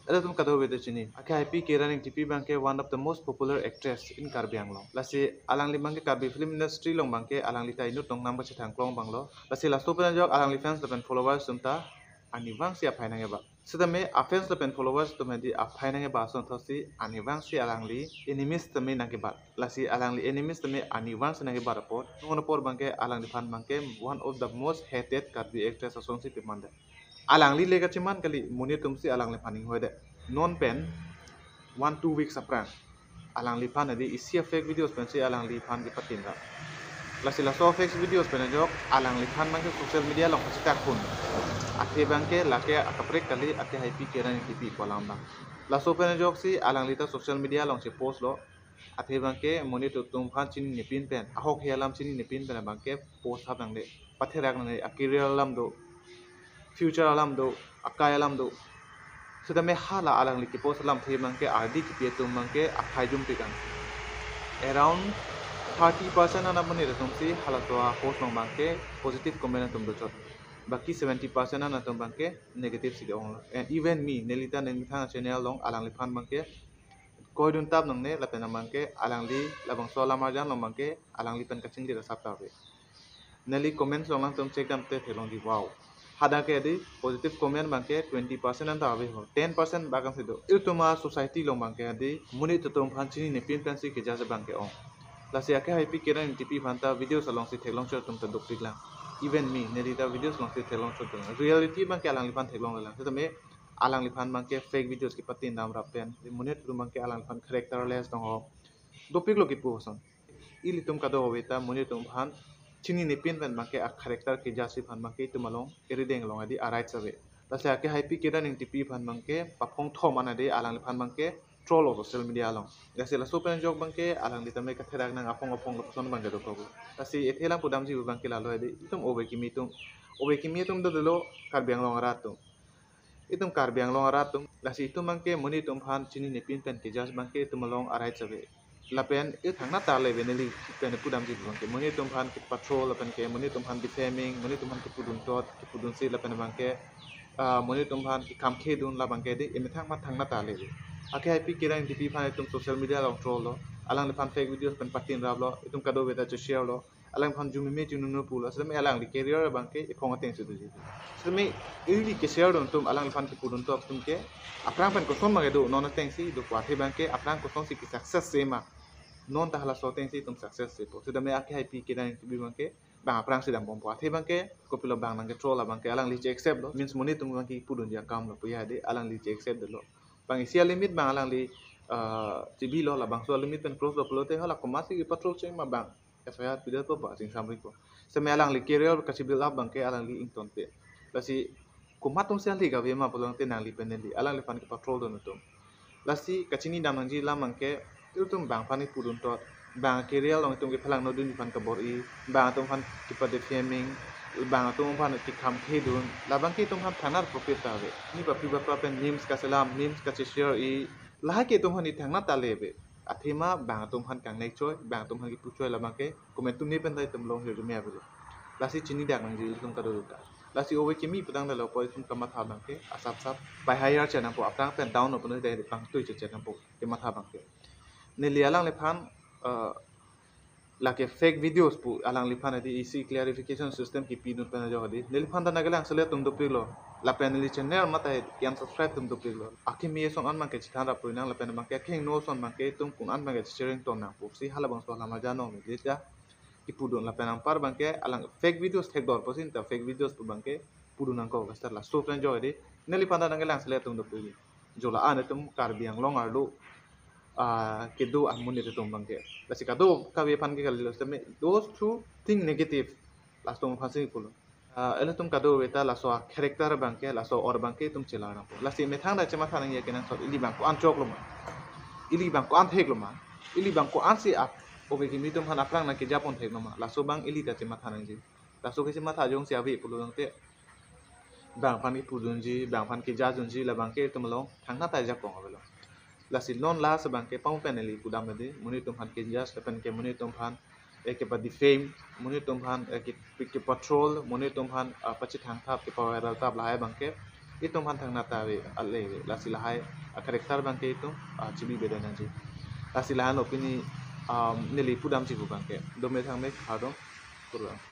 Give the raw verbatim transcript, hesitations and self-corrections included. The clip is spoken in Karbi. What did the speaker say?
Ilitum kadokave ta chini. Akhai P Kiran Engtipi abangke one of the most popular actress in Karbi Anglong. Lasi alangli abangke Karbi film industry along abangke alangli ta inut tongnang bachethang klong abanglo. Lasi laso pen ajok alangli fans lapen followers atum ta arnivang si aphai nangkebat. Sitame afans lapen followers atum hedi aphai nangkebat asonthotsi arnivang si alangli enemies tame nangkebat. Lasi alangli enemies tame arnivang si nangkebat apot, non apor abangke alangliphan abangke one of the most hated Karbi actress asonsi pemande. Alangli le kacheman kali, monit atumsi alangliphan inghoide. Non pen one two weeks aphrang alangliphan hedi isi a-fake videos pensi alangliphan kepatinra. Lasi laso fake videos pen ajok alangliphan abangke social media along kachetak phun. Athe abangke lake akaprek kali, Akhai P Kiran Engtipi pu alam abang. Laso pen ajoksi alangli ta social media along chepostlo. Athe abangke monit atum aphan chininepin pen, ahok he alam chininepin pen abangke post hap nangne, patherak nangne, a-career alam do, future alam do, akai alam do. Sitame hala alangli kepost alamthe abangke ardi kepi atum abangke aphai jumpik an. Around thirty percent an amonit atumsi halaso a-post along abangke positive comment atum dochot. Baki seventy percent an atum abangke negative si do-onglo. And even me, neli ta neli methang channel along alangliphan abangke koidun tap nangne lapen abangke alangli labangso alam arjan along abangke alangli pen kachinglir asap ta ave. Neli comments along nangtum check damte theklongji, wow. Hadak ke hedi positive comment abangke twenty percent an ta ave ho. Ten percent bak ansi do. Ilitum a-society along abangke hedi monit atum aphan chininepin pensi kejudge abangke ong. Lasi Akhai P Kiran Engtipi aphan ta videos alongsi theklong chot atum ta dopiklang. Even me, neli ta videos alongsi theklong chot atum. Reality abangke alangliphan theklonglelang. Sitame alangliphan abangke fake videos kepatin damrap pen, monit atum abangke alangliphan characterless dong ho. Dopiklo kipu ason. Ilitum kadokave ta monit atum aphan chininepin pen abangke a-character kejudge aphan abangke itum along, irideng along hedi a-rights ave. Lasi Akhai P Kiran Engtipi aphan abangke paphong thom an hedi alangliphan abangke troll-lo social media along. Lasi laso pen ajok abangke alangli tame katherak nang, aphong aphong lapuson abangke dokok. Lasi ethe alam pudamji abangke lalo hedi, itum ove kimi atum, ove kimi atum dodelo, Karbi Anglong arat atum. Itum Karbi Anglong arat atum, lasi itum abangke monit atum aphan chininepin pen kejudge abangke itum along a-rights ave. Lapen ilitum thangnat ta le ave, neli pen pudamji abangke, monit atum aphan kepatroll lapen ke monit atum aphan defaming, monit atum aphan kepudun tot, kepudunsi lapen abangke, ah, monit atum aphan kekham khedun, labangke hedi emethang aphan thangnat ta le ave. Akhai P Kiran Engtipi aphan itum social media along troll-lo, alangliphan fake videos pen patinraplo, itum kadokave ta che-share-lo, alangliphan jumime jununu pulo, sitame alangli career abangke ephong atengsi doji. Sitame ili ke-share dun atum, alangliphan kepudun tot atum ke aphrang pen koson abangke do, non atengsi do pu, athe abangke aphrang kosonsi ke-success-se ma, non ta halaso atengsi itum success-se po. Sitame Akhai P Kiran Engtipi abangke bang aphrangsi dambompo. Athe abangke kopilo bang nangke-troll abangke alangli che-accept-lo. Means monit atum abangke pudunji akam lo pu ya hedi alangli che-accept detlo. Bang isi a-limit abang alangli, ah, chebilo, labangso a-limit pen cross-lo pulote hala komatsi kepatroll cheng ma, bang F I R pidetpo, bang chingsamripo. Sitame alangli career kachi-build up abangke alangli ingtonpe. Lasi komat atumsi ali kave ma pulote nangli pen neli, alangliphan kepatroll dun atum. Lasi kachinidam nangji alam abangke, itum bang aphan kepudun tot, bang career along itum kephelang nodun aphan kabor-i, bang atum aphan kepa-defaming, bang atum aphan kekham khedun, labangke itum aphan thangnat appropriate ta ave. Ni bapri bapra pen memes kaselam, memes kache-share-i, lahai ke itum aphan thangnat ta le ave. Athema bang atum aphan kangnek choi, bang atum aphan kepu choi, labangke comment atum ni pen ta itum long hirjume avelo. Lasi chinidak nangji ilitum kadokave ta. Lasi ove kimi pudang dalo po, itum kamatha abangke asap sap, by higher che nangpo, aphrang pen down open de pangtui che che nangpo kematha abangke. Neli alangliphan, eh, lake fake videos pu alangliphan hedi isi clarification system kepidun pen ajok hedi, neliphan ta nangkelang sele atum dopiklo, lapen neli channel matha ke-unsubscribe atum dopiklo. Akimi ason an abangke chethan rap pui nang, lapen abangke akhingno ason abangke itum kun an abangke sharing ton nang pusi halabangso alam arjan along neli ta kepudun, lapen anpar abangke alang fake videos thekdor pusi ta fake videos pu abangke pudun nangkok, laso pen ajok hedi neliphan ta nangkelang sele atum dopik. Jo la-an itum Karbi Anglong arlo, ah, kedo amonit atum abangke. Lasi kadokave aphan ke kalilo, sitame those who think negative, laso atum aphansi pulo. Ah, ilitum kadokave ta laso a-character abangke, laso or abangke itum chelar nangpo. Lasi methang ta chematha nangji kenangsot, ili bang ko-an choklo ma, ili bang ko-an theklo ma, ili bang ko-ansi ap, ove kimi atum aphan aphrang nangkejapon theklo ma, laso abang ili ta chematha nangji. Laso kechematha jongsi ave pulo tangte, bang aphan kepudunji, bang aphan ke-judge dunji, labangke itum along thangnat ta jakong avelo. Lasi non last abangke pang pen neli pudam hedi, monit atum aphan ke-judge lapen ke monit atum aphan, eh, kepa-defame, monit atum aphan, eh, ke, kepa-troll, monit atum aphan, ah, pachethang thap, kepa-viral thap lahai abangke Itum aphan thangnat ta ave, ale ave. Lasi lahai a-character abangke itum, ah, chibi beda nangji. Lasi lahan lo pini, um, neli pudamji pu abangke. Dome thangme, kardom, kurvangthu.